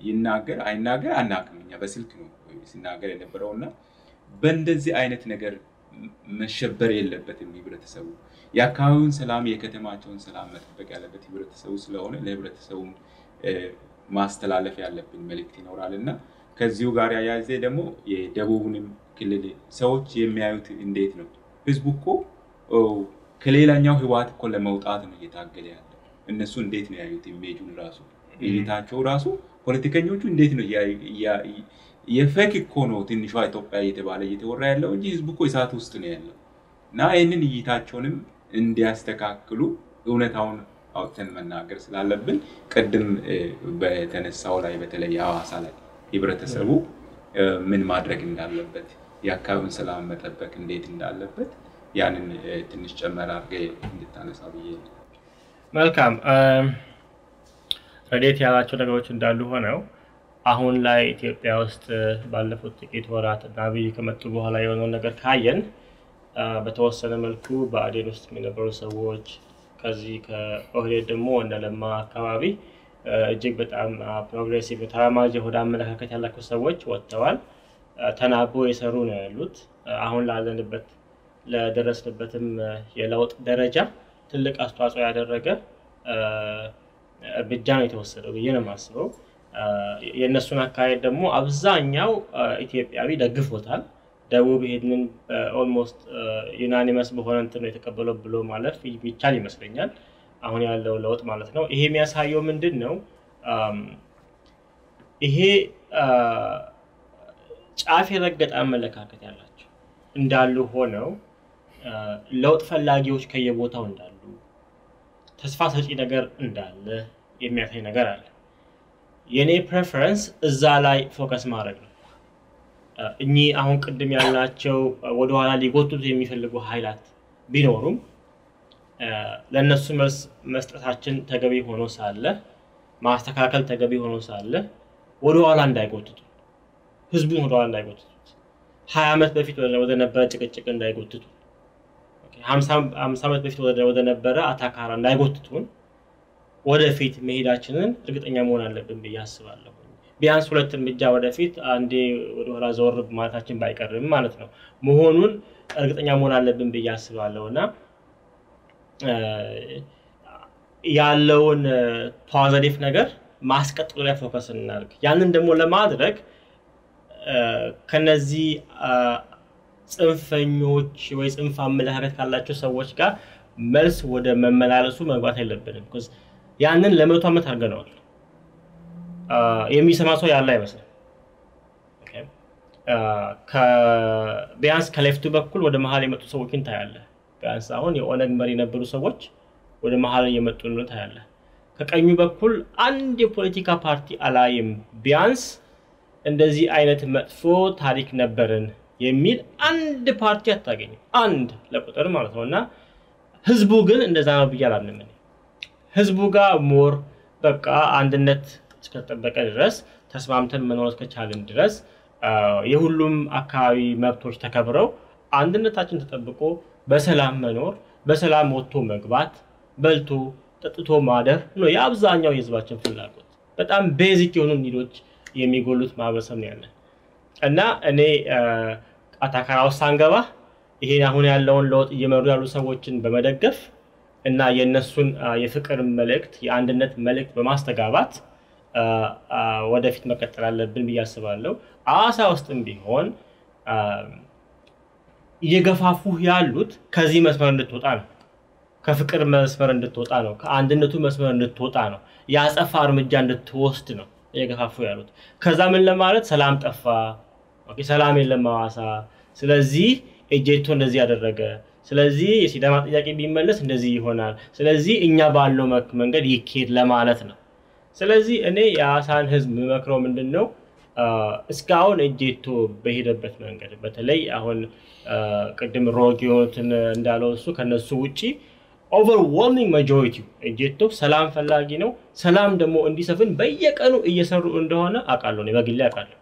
ይናገር አይናገር አናውቅም። እኛ በስልክ ነው ሲናገር የነበረው እና በእንደዚህ አይነት ነገር መሸበር የለበትም ህብረተሰቡ። የአካባቢውን ሰላም፣ የከተማቸውን ሰላም መጠበቅ ያለበት ህብረተሰቡ ስለሆነ ለህብረተሰቡ ማስተላለፍ ያለብን መልእክት ይኖራል እና ከዚሁ ጋር ያያይዜ ደግሞ የደቡብንም ክልል ሰዎች የሚያዩት እንዴት ነው? ህዝቡ እኮ ከሌላኛው ህወሓት እኮ ለመውጣት ነው እየታገለ ያለው። እነሱ እንዴት ነው ያዩት? image ኡን ራሱ፣ እይታቸው ራሱ፣ ፖለቲከኞቹ እንዴት ነው? የ fake እኮ ነው ትንሿ ኢትዮጵያ እየተባለ እየተወራ ያለው እንጂ ህዝቡ እኮ እሳት ውስጥ ነው ያለው። እና ይህንን እይታቸውንም እንዲያስተካክሉ እውነታውን አውጥተን መናገር ስላለብን ቅድም በተነሳው ላይ በተለይ ሐዋሳ ላይ ህብረተሰቡ ምን ማድረግ እንዳለበት፣ የአካባቢውን ሰላም መጠበቅ እንዴት እንዳለበት ያንን ትንሽ ጨመር አድርገህ እንድታነሳ ብዬ ነው። መልካም። ረዴት ያላቸው ነገሮች እንዳሉ ሆነው አሁን ላይ ኢትዮጵያ ውስጥ ባለፉት ጥቂት ወራት እና አብይ ከመጡ በኋላ የሆነውን ነገር ካየን በተወሰነ መልኩ ብአዴን ውስጥ የነበሩ ሰዎች፣ ከዚህ ከኦህዴድ ደግሞ እነ ለማ አካባቢ እጅግ በጣም progressive፣ ተራማጅ የሆነ አመለካከት ያላቸው ሰዎች ወጥተዋል። ተናቦ የሰሩ ነው ያሉት። አሁን ላለንበት ለደረስንበትም የለውጥ ደረጃ ትልቅ አስተዋጽኦ ያደረገ እርምጃ ነው የተወሰደው ብዬ ነው የማስበው። የእነሱን አካሄድ ደግሞ አብዛኛው ኢትዮጵያዊ ደግፎታል። ደቡብ ይሄንን almost unanimous በሆነ እንትን ነው የተቀበለው ብሎ ማለፍ የሚቻል ይመስለኛል። አሁን ያለው ለውጥ ማለት ነው። ይሄ የሚያሳየው ምንድን ነው? ይሄ ጫፍ የረገጠ አመለካከት ያላቸው እንዳሉ ሆነው ለውጥ ፈላጊዎች ከየቦታው እንዳሉ፣ ተስፋ ሰጪ ነገር እንዳለ የሚያሳይ ነገር አለ። የኔ preference እዛ ላይ focus ማድረግ ነው። እኚህ አሁን ቅድም ያልናቸው ወደኋላ ሊጎቱት የሚፈልጉ ኃይላት ቢኖሩም ለእነሱ መልስ መስጠታችን ተገቢ ሆኖ ሳለ፣ ማስተካከል ተገቢ ሆኖ ሳለ ወደኋላ እንዳይጎትቱ፣ ህዝቡን ወደኋላ እንዳይጎትቱት፣ 20 ዓመት በፊት ወደ ነበረ ጭቅጭቅ እንዳይጎትቱ፣ 50 ዓመት በፊት ወደ ነበረ አታካራ እንዳይጎትቱን ወደፊት መሄዳችንን እርግጠኛ መሆን አለብን ብዬ አስባለሁ። ቢያንስ ሁለት እርምጃ ወደፊት፣ አንዴ ወደኋላ ዘወር ማለታችን ባይቀርም ማለት ነው፣ መሆኑን እርግጠኛ መሆን አለብን ብዬ አስባለሁ እና ያለውን positive ነገር ማስቀጠሉ ላይ focus እናድርግ። ያንን ደግሞ ለማድረግ ከነዚህ ጽንፈኞች ወይ ጽንፍ አመለካከት ካላቸው ሰዎች ጋር መልስ ወደ መመላለሱ መግባት የለብንም። ያንን ለ100 ዓመት አድርገነዋል። የሚሰማ ሰው ያለ አይመስልም። ቢያንስ ከ left ኡ በኩል ወደ መሀል የመጡ ሰዎችን ታያለህ። ቢያንስ አሁን የኦነግ መሪ የነበሩ ሰዎች ወደ መሀል እየመጡ ነው ታያለህ። ከቀኙ በኩል አንድ የፖለቲካ ፓርቲ አላይም። ቢያንስ እንደዚህ አይነት መጥፎ ታሪክ ነበርን የሚል አንድ ፓርቲ አታገኝም። አንድ ለቁጥር ማለት ነው። እና ህዝቡ ግን እንደዛ ነው ብዬ አላምንም እኔ። ህዝቡ ጋር more በቃ አንድነት እስከተጠበቀ ድረስ፣ ተስማምተን መኖር እስከቻልን ድረስ፣ የሁሉም አካባቢ መብቶች ተከብረው አንድነታችን ተጠብቆ በሰላም መኖር፣ በሰላም ወጥቶ መግባት፣ በልቶ ጠጥቶ ማደር ነው የአብዛኛው የህዝባችን ፍላጎት። በጣም basic የሆኑ need ኦች የሚጎሉት ማህበረሰብ ነው ያለን እና እኔ አታካራ ውስጥ ሳንገባ ይሄን አሁን ያለውን ለውጥ እየመሩ ያሉ ሰዎችን በመደገፍ እና የእነሱን የፍቅር መልእክት፣ የአንድነት መልእክት በማስተጋባት ወደፊት መቀጠል አለብን ብዬ አስባለሁ። አዋሳ ውስጥም ቢሆን እየገፋፉ ያሉት ከዚህ መስመር እንድትወጣ ነው። ከፍቅር መስመር እንድትወጣ ነው። ከአንድነቱ መስመር እንድትወጣ ነው። የአጸፋ እርምጃ እንድትወስድ ነው እየገፋፉ ያሉት። ከዛ ምን ለማለት? ሰላም ጠፋ፣ okay፣ ሰላም የለም ሐዋሳ። ስለዚህ ኤጄቶ እንደዚህ ያደረገ፣ ስለዚህ የሲዳማ ጥያቄ ቢመለስ እንደዚህ ይሆናል፣ ስለዚህ እኛ ባለው መንገድ ይኬድ ለማለት ነው። ስለዚህ እኔ የሐዋሳን ህዝብ የምመክረው ምንድን ነው? እስካሁን እጄቶ በሄደበት መንገድ በተለይ አሁን ቅድም rogue የሆኑትን እንዳለው እሱ ከነሱ ውጪ overwhelming majority እጄቶ ሰላም ፈላጊ ነው። ሰላም ደግሞ እንዲሰፍን በየቀኑ እየሰሩ እንደሆነ አውቃለሁ፣ እኔ በግሌ አውቃለሁ።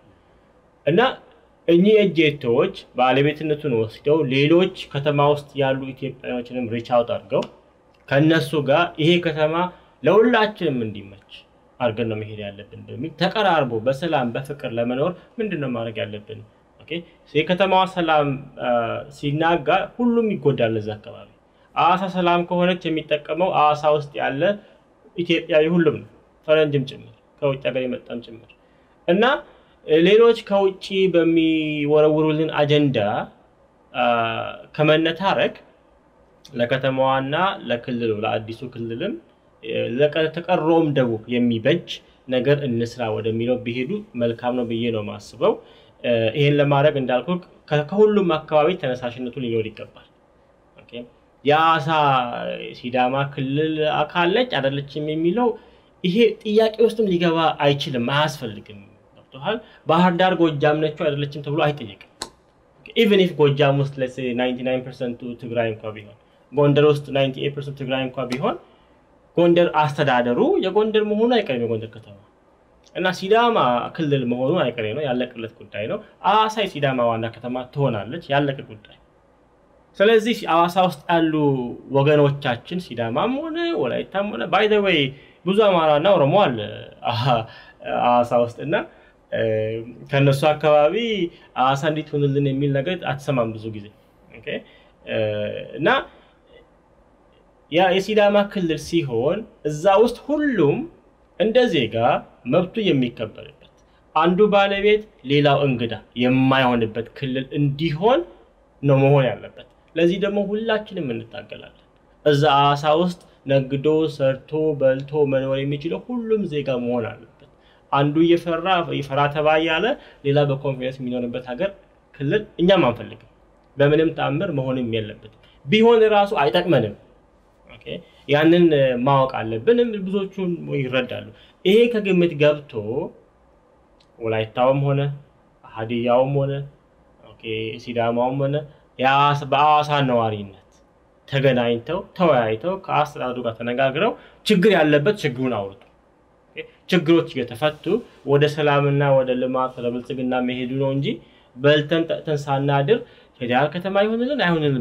እና እኚህ እጄቶዎች ባለቤትነቱን ወስደው ሌሎች ከተማ ውስጥ ያሉ ኢትዮጵያኖችንም reach out አድርገው ከነሱ ጋር ይሄ ከተማ ለሁላችንም እንዲመች አድርገን ነው መሄድ ያለብን በሚል ተቀራርቦ በሰላም በፍቅር ለመኖር ምንድነው ማድረግ ያለብን? Okay፣ የከተማዋ ሰላም ሲናጋ ሁሉም ይጎዳል እዛ አካባቢ። አዋሳ ሰላም ከሆነች የሚጠቀመው አዋሳ ውስጥ ያለ ኢትዮጵያዊ ሁሉም ነው፣ ፈረንጅም ጭምር ከውጭ ሀገር የመጣም ጭምር። እና ሌሎች ከውጭ በሚወረውሩልን አጀንዳ ከመነታረክ ለከተማዋና ለክልሉ ለአዲሱ ክልልም ለተቀረውም ደቡብ የሚበጅ ነገር እንስራ ወደሚለው ቢሄዱ መልካም ነው ብዬ ነው የማስበው። ይሄን ለማድረግ እንዳልኩ ከሁሉም አካባቢ ተነሳሽነቱ ሊኖር ይገባል። Okay፣ የአዋሳ ሲዳማ ክልል አካል ነች አይደለችም የሚለው ይሄ ጥያቄ ውስጥም ሊገባ አይችልም፣ አያስፈልግም። ገብቶሃል? ባህር ዳር ጎጃም ነች አይደለችም ተብሎ አይጠየቅም። Even if ጎጃም ውስጥ let's say 99% ትግራይ እንኳን ቢሆን፣ ጎንደር ውስጥ 98% ትግራይ እንኳን ቢሆን ጎንደር አስተዳደሩ የጎንደር መሆኑ አይቀርም፣ የጎንደር ከተማ እና ሲዳማ ክልል መሆኑ አይቀሬ ነው፣ ያለቀለት ጉዳይ ነው። አዋሳ የሲዳማ ዋና ከተማ ትሆናለች፣ ያለቀ ጉዳይ። ስለዚህ አዋሳ ውስጥ ያሉ ወገኖቻችን ሲዳማም ሆነ ወላይታም ሆነ by the way ብዙ አማራና ኦሮሞ አለ አዋሳ ውስጥ እና ከነሱ አካባቢ አዋሳ እንዴት ሆንልን የሚል ነገር አትሰማም ብዙ ጊዜ። Okay፣ እና ያ የሲዳማ ክልል ሲሆን እዛ ውስጥ ሁሉም እንደ ዜጋ መብቱ የሚከበርበት አንዱ ባለቤት ሌላው እንግዳ የማይሆንበት ክልል እንዲሆን ነው መሆን ያለበት። ለዚህ ደግሞ ሁላችንም እንታገላለን። እዛ አዋሳ ውስጥ ነግዶ ሰርቶ በልቶ መኖር የሚችለው ሁሉም ዜጋ መሆን አለበት። አንዱ እየፈራ ይፈራ ተባ እያለ ሌላ በ confidence የሚኖርበት ሀገር ክልል እኛም አንፈልግም። በምንም ተአምር መሆንም የለበትም። ቢሆን ራሱ አይጠቅመንም። Okay፣ ያንን ማወቅ አለብን። ብዙዎቹን ይረዳሉ። ይሄ ከግምት ገብቶ ወላይታውም ሆነ ሀዲያውም ሆነ okay ሲዳማውም ሆነ በአዋሳ ነዋሪነት ተገናኝተው ተወያይተው ከአስተዳደሩ ጋር ተነጋግረው ችግር ያለበት ችግሩን አውርቶ ችግሮች እየተፈቱ ወደ ሰላምና ወደ ልማት ወደ ብልጽግና መሄዱ ነው እንጂ በልተን ጠጥተን ሳናድር ፌዴራል ከተማ ይሆንልን አይሆንልን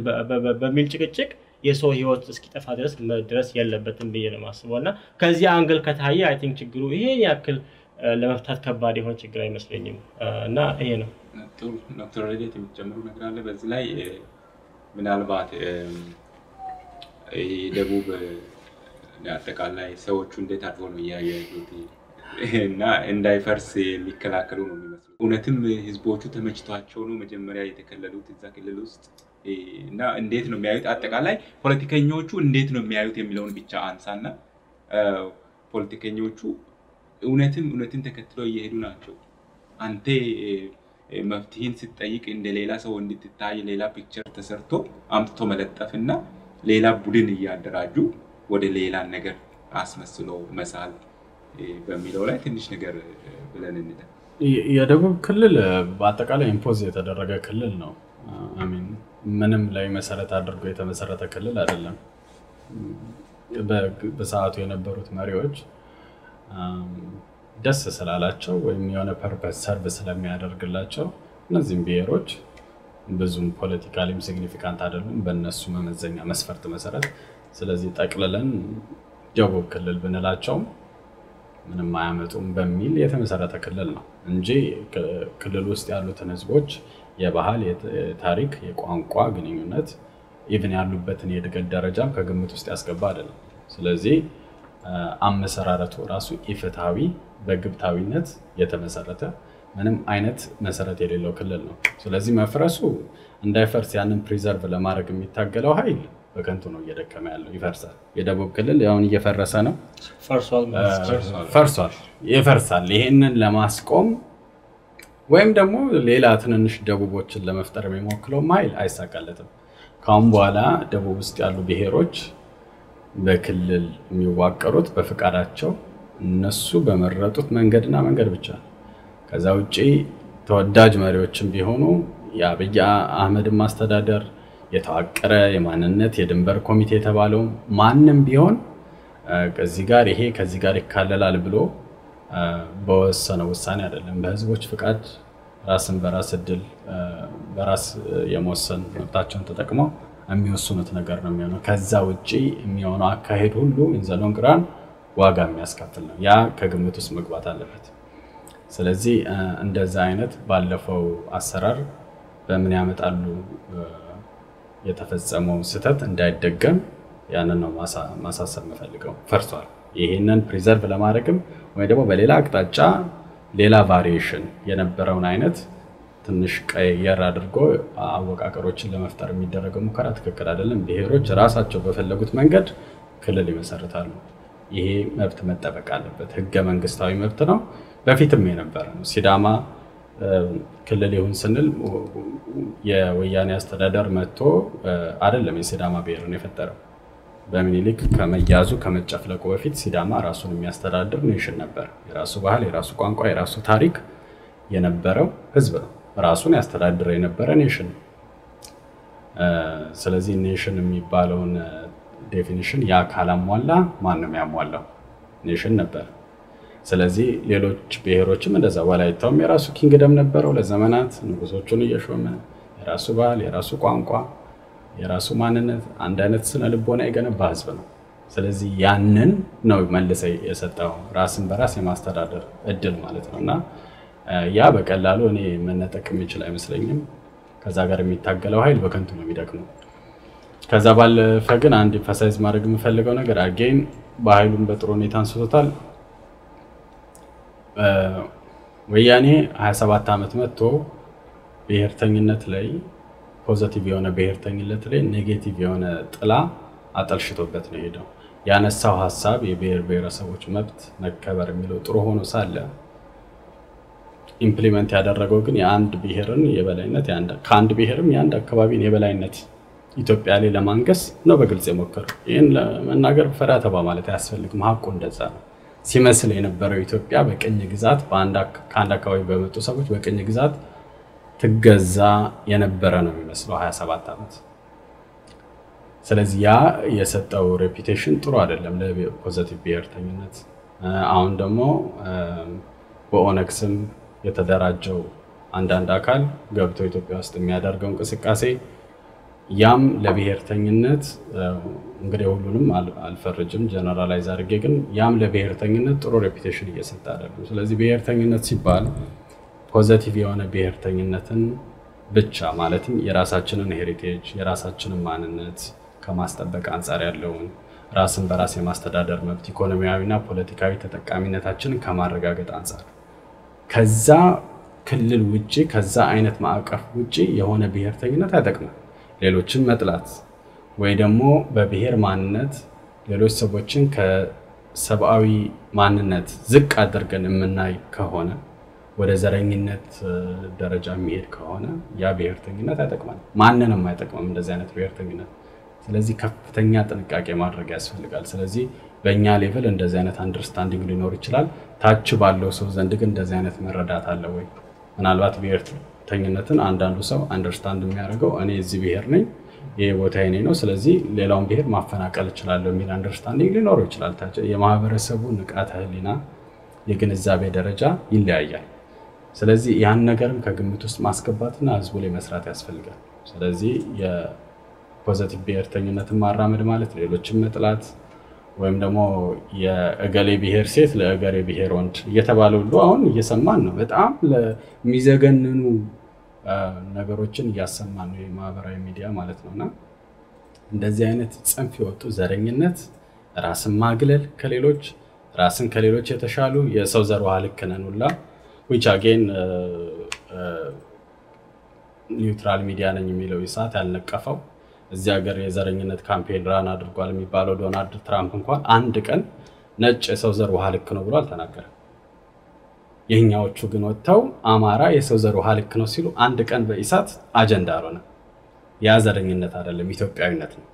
በሚል ጭቅጭቅ የሰው ህይወት እስኪጠፋ ድረስ መድረስ የለበትም ብዬ ነው የማስበው። እና ከዚህ angle ከታየ I think ችግሩ ይሄን ያክል ለመፍታት ከባድ የሆነ ችግር አይመስለኝም። እና ይሄ ነው። ጥሩ ዶክተር ረድኤት የምትጨምሩ ነገር አለ በዚህ ላይ? ምናልባት የደቡብ አጠቃላይ ሰዎቹ እንዴት አድርገው ነው እያዩ ያሉት እና እንዳይፈርስ የሚከላከሉ ነው የሚመስለው። እውነትም ህዝቦቹ ተመችቷቸው ነው መጀመሪያ የተከለሉት እዛ ክልል ውስጥ እና እንዴት ነው የሚያዩት? አጠቃላይ ፖለቲከኞቹ እንዴት ነው የሚያዩት የሚለውን ብቻ አንሳና ፖለቲከኞቹ እውነትን ተከትለው እየሄዱ ናቸው። አንተ መፍትሄን ስትጠይቅ እንደ ሌላ ሰው እንድትታይ ሌላ picture ተሰርቶ አምጥቶ መለጠፍና ሌላ ቡድን እያደራጁ ወደ ሌላ ነገር አስመስሎ መሳል በሚለው ላይ ትንሽ ነገር ብለን እንደ የደቡብ ክልል በአጠቃላይ impose የተደረገ ክልል ነው። I mean ምንም ላይ መሰረት አድርጎ የተመሰረተ ክልል አይደለም። በሰዓቱ የነበሩት መሪዎች ደስ ስላላቸው ወይም የሆነ purpose serve ስለሚያደርግላቸው እነዚህም ብሔሮች ብዙም politically ም significant አይደሉም በእነሱ መመዘኛ መስፈርት መሰረት። ስለዚህ ጠቅልለን ደቡብ ክልል ብንላቸው ምንም አያመጡም በሚል የተመሰረተ ክልል ነው እንጂ ክልል ውስጥ ያሉትን ህዝቦች የባህል፣ የታሪክ፣ የቋንቋ ግንኙነት even ያሉበትን የእድገት ደረጃም ከግምት ውስጥ ያስገባ አይደለም። ስለዚህ አመሰራረቱ ራሱ ኢፍትሃዊ፣ በግብታዊነት የተመሰረተ ምንም አይነት መሰረት የሌለው ክልል ነው። ስለዚህ መፍረሱ እንዳይፈርስ ያንን preserve ለማድረግ የሚታገለው ኃይል በከንቱ ነው እየደከመ ያለው፣ ይፈርሳል። የደቡብ ክልል አሁን እየፈረሰ ነው፣ ፈርሷል፣ ይፈርሳል። ይሄንን ለማስቆም ወይም ደግሞ ሌላ ትንንሽ ደቡቦችን ለመፍጠር የሚሞክለው ኃይል አይሳካለትም። ካሁን በኋላ ደቡብ ውስጥ ያሉ ብሔሮች በክልል የሚዋቀሩት በፍቃዳቸው እነሱ በመረጡት መንገድና መንገድ ብቻ ነው። ከዛ ውጪ ተወዳጅ መሪዎችም ቢሆኑ የአብይ አህመድ ማስተዳደር የተዋቀረ የማንነት የድንበር ኮሚቴ የተባለው ማንም ቢሆን ከዚህ ጋር ይሄ ከዚህ ጋር ይካለላል ብሎ በወሰነው ውሳኔ አይደለም። በህዝቦች ፍቃድ ራስን በራስ እድል በራስ የመወሰን መብታቸውን ተጠቅመው የሚወስኑት ነገር ነው የሚሆነው። ከዛ ውጪ የሚሆነው አካሄድ ሁሉ in the long run ዋጋ የሚያስከፍል ነው። ያ ከግምት ውስጥ መግባት አለበት። ስለዚህ እንደዛ አይነት ባለፈው አሰራር በምን ያመጣሉ የተፈጸመው ስህተት እንዳይደገም ያንን ነው ማሳሰብ የምፈልገው። ፈርሷል። ይሄንን preserve ለማድረግም ወይ ደግሞ በሌላ አቅጣጫ ሌላ variation የነበረውን አይነት ትንሽ ቀየር አድርጎ አወቃቀሮችን ለመፍጠር የሚደረገው ሙከራ ትክክል አይደለም። ብሔሮች ራሳቸው በፈለጉት መንገድ ክልል ይመሰርታሉ። ይሄ መብት መጠበቅ አለበት። ህገ መንግስታዊ መብት ነው። በፊትም የነበረ ነው። ሲዳማ ክልል ይሁን ስንል የወያኔ አስተዳደር መጥቶ አይደለም የሲዳማ ብሔርን የፈጠረው። በሚኒሊክ ከመያዙ ከመጨፍለቁ በፊት ሲዳማ ራሱን የሚያስተዳድር nation ነበር። የራሱ ባህል፣ የራሱ ቋንቋ፣ የራሱ ታሪክ የነበረው ህዝብ ነው። ራሱን ያስተዳድር የነበረ nation ነው። ስለዚህ nation የሚባለውን definition ያ ካላሟላ ማንም ያሟላው nation ነበር። ስለዚህ ሌሎች ብሔሮችም እንደዛ ወላይታውም የራሱ kingdom ነበረው ለዘመናት ንጉሶቹን እየሾመ የራሱ ባህል፣ የራሱ ቋንቋ፣ የራሱ ማንነት፣ አንድ አይነት ስነ ልቦና የገነባ ህዝብ ነው። ስለዚህ ያንን ነው መልሰ የሰጠው ራስን በራስ የማስተዳደር እድል ማለት ነውና ያ በቀላሉ እኔ መነጠቅ የሚችል አይመስለኝም። ከዛ ጋር የሚታገለው ኃይል በከንቱ ነው የሚደክመው። ከዛ ባለፈ ግን አንድ emphasize ማድረግ የምፈልገው ነገር again በኃይሉም በጥሩ ሁኔታ አንስቶታል። ወያኔ 27 ዓመት መጥቶ ብሔርተኝነት ላይ positive የሆነ ብሔርተኝነት ላይ negative የሆነ ጥላ አጠልሽቶበት ነው ሄደው። ያነሳው ሐሳብ የብሔር ብሔረሰቦች መብት መከበር የሚለው ጥሩ ሆኖ ሳለ implement ያደረገው ግን የአንድ ብሔርን የበላይነት ከአንድ ብሔርም የአንድ አካባቢን የበላይነት ኢትዮጵያ ላይ ለማንገስ ነው በግልጽ የሞከረው። ይሄን ለመናገር ፈራ ተባ ማለት አያስፈልግም። ሀቁ እንደዛ ነው። ሲመስል የነበረው ኢትዮጵያ በቅኝ ግዛት ከአንድ አካባቢ በመጡ ሰዎች በቅኝ ግዛት ትገዛ የነበረ ነው የሚመስለው 27 ዓመት። ስለዚህ ያ የሰጠው reputation ጥሩ አይደለም ለ positive ብሔርተኝነት። አሁን ደግሞ በኦነግ ስም የተደራጀው አንዳንድ አካል ገብቶ ኢትዮጵያ ውስጥ የሚያደርገው እንቅስቃሴ ያም ለብሔርተኝነት እንግዲህ ሁሉንም አልፈርጅም generalize አድርጌ ግን ያም ለብሔርተኝነት ጥሩ reputation እየሰጠ አይደለም። ስለዚህ ብሔርተኝነት ሲባል positive የሆነ ብሔርተኝነትን ብቻ ማለትም የራሳችንን heritage የራሳችንን ማንነት ከማስጠበቅ አንፃር ያለውን ራስን በራስ የማስተዳደር መብት ኢኮኖሚያዊና ፖለቲካዊ ተጠቃሚነታችንን ከማረጋገጥ አንፃር ከዛ ክልል ውጪ ከዛ አይነት ማዕቀፍ ውጪ የሆነ ብሔርተኝነት አይጠቅምም። ሌሎችን መጥላት ወይ ደግሞ በብሔር ማንነት ሌሎች ሰዎችን ከሰብአዊ ማንነት ዝቅ አድርገን የምናይ ከሆነ ወደ ዘረኝነት ደረጃ የሚሄድ ከሆነ ያ ብሔርተኝነት አይጠቅምም፣ ማንንም አይጠቅምም እንደዚህ አይነት ብሔርተኝነት። ስለዚህ ከፍተኛ ጥንቃቄ ማድረግ ያስፈልጋል። ስለዚህ በእኛ level እንደዚህ አይነት understanding ሊኖር ይችላል። ታች ባለው ሰው ዘንድ ግን እንደዚህ አይነት መረዳት አለ ወይ? ምናልባት ብሔርተኝነትን አንዳንዱ ሰው understand የሚያደርገው እኔ እዚህ ብሔር ነኝ፣ ይሄ ቦታ የኔ ነው፣ ስለዚህ ሌላውን ብሔር ማፈናቀል እችላለሁ የሚል understanding ሊኖረው ይችላል። ታች የማህበረሰቡ ንቃተ ህሊና የግንዛቤ ደረጃ ይለያያል። ስለዚህ ያን ነገርም ከግምት ውስጥ ማስገባትና ህዝቡ ላይ መስራት ያስፈልጋል። ስለዚህ የ positive ብሔርተኝነትን ማራመድ ማለት ሌሎችን መጥላት ወይም ደግሞ የእገሌ ብሔር ሴት ለእገሌ ብሔር ወንድ እየተባለ ሁሉ አሁን እየሰማን ነው። በጣም ለሚዘገንኑ ነገሮችን እያሰማን ነው የማህበራዊ ሚዲያ ማለት ነውና እንደዚህ አይነት ጽንፍ የወጡ ዘረኝነት፣ ራስን ማግለል ከሌሎች ራስን ከሌሎች የተሻሉ የሰው ዘር ውሃ ልክ ነን ሁላ which again neutral ሚዲያ ነኝ የሚለው ኢሳት ያልነቀፈው እዚህ ሀገር የዘረኝነት campaign run አድርጓል የሚባለው ዶናልድ ትራምፕ እንኳን አንድ ቀን ነጭ የሰው ዘር ውሃ ልክ ነው ብሎ አልተናገረም። የኛዎቹ ግን ወጥተው አማራ የሰው ዘር ውሃ ልክ ነው ሲሉ አንድ ቀን በኢሳት አጀንዳ አልሆነ። ያ ዘረኝነት አይደለም፣ ኢትዮጵያዊነት ነው።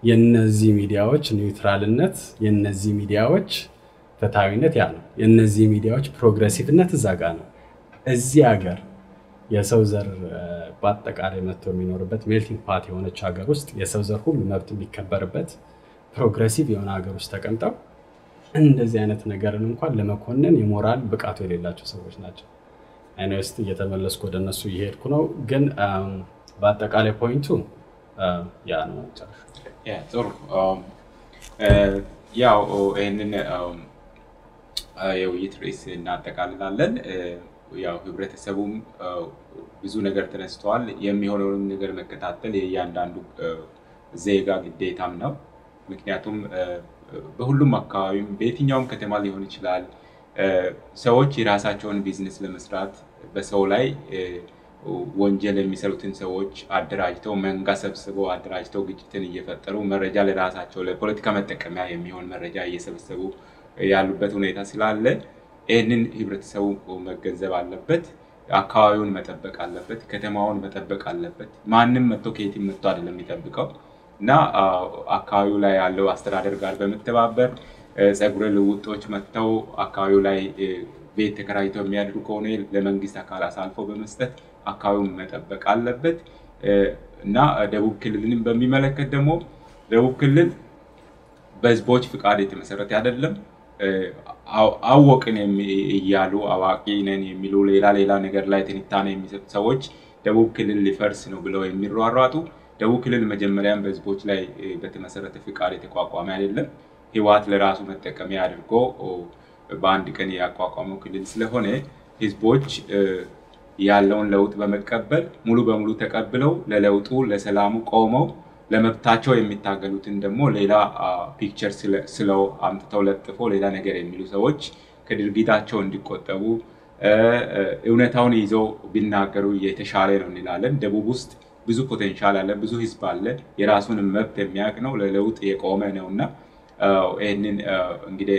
የነዚህ ሚዲያዎች neutral ነት፣ የነዚህ ሚዲያዎች ፍትሐዊነት ያ ነው። የእነዚህ ሚዲያዎች progressive ነት እዛ ጋ ነው። እዚህ ሀገር የሰው ዘር በአጠቃላይ መጥቶ የሚኖርበት melting pot የሆነች ሀገር ውስጥ፣ የሰው ዘር ሁሉ መብት የሚከበርበት progressive የሆነ ሀገር ውስጥ ተቀምጠው እንደዚህ አይነት ነገርን እንኳን ለመኮነን የሞራል ብቃቱ የሌላቸው ሰዎች ናቸው። Anyways፣ እየተመለስኩ ወደ እነሱ እየሄድኩ ነው። ግን በአጠቃላይ point ኡ ያ ነው። መጨረሻ። ጥሩ፣ ያው ይህንን የውይይት ርዕስ እናጠቃልላለን። ያው ህብረተሰቡም ብዙ ነገር ተነስተዋል። የሚሆነውን ነገር መከታተል የእያንዳንዱ ዜጋ ግዴታም ነው። ምክንያቱም በሁሉም አካባቢም በየትኛውም ከተማ ሊሆን ይችላል፣ ሰዎች የራሳቸውን ቢዝነስ ለመስራት በሰው ላይ ወንጀል የሚሰሩትን ሰዎች አደራጅተው፣ መንጋ ሰብስበው አደራጅተው ግጭትን እየፈጠሩ መረጃ ለራሳቸው ለፖለቲካ መጠቀሚያ የሚሆን መረጃ እየሰበሰቡ ያሉበት ሁኔታ ስላለ ይህንን ህብረተሰቡ መገንዘብ አለበት። አካባቢውን መጠበቅ አለበት። ከተማውን መጠበቅ አለበት። ማንም መጥቶ ከየትም መጥቶ አይደለም የሚጠብቀው እና አካባቢው ላይ ያለው አስተዳደር ጋር በመተባበር ፀጉረ ልውጦች መጥተው አካባቢው ላይ ቤት ተከራይተው የሚያድሩ ከሆነ ለመንግስት አካል አሳልፎ በመስጠት አካባቢውን መጠበቅ አለበት። እና ደቡብ ክልልንም በሚመለከት ደግሞ ደቡብ ክልል በህዝቦች ፍቃድ የተመሰረተ አይደለም። አወቅን እያሉ አዋቂ ነን የሚሉ፣ ሌላ ሌላ ነገር ላይ ትንታኔ የሚሰጡ ሰዎች ደቡብ ክልል ሊፈርስ ነው ብለው የሚሯሯጡ፣ ደቡብ ክልል መጀመሪያም በህዝቦች ላይ በተመሰረተ ፍቃድ የተቋቋመ አይደለም። ህወሓት ለራሱ መጠቀሚያ አድርጎ በአንድ ቀን ያቋቋመው ክልል ስለሆነ ህዝቦች ያለውን ለውጥ በመቀበል፣ ሙሉ በሙሉ ተቀብለው ለለውጡ ለሰላሙ ቆመው ለመብታቸው የሚታገሉትን ደግሞ ሌላ picture ስለው አምጥተው ለጥፎ ሌላ ነገር የሚሉ ሰዎች ከድርጊታቸው እንዲቆጠቡ፣ እውነታውን ይዘው ቢናገሩ የተሻለ ነው እንላለን። ደቡብ ውስጥ ብዙ potential አለ፣ ብዙ ህዝብ አለ፣ የራሱን መብት የሚያውቅ ነው፣ ለለውጥ የቆመ ነው እና ይህንን እንግዲህ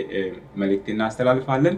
መልእክት እናስተላልፋለን።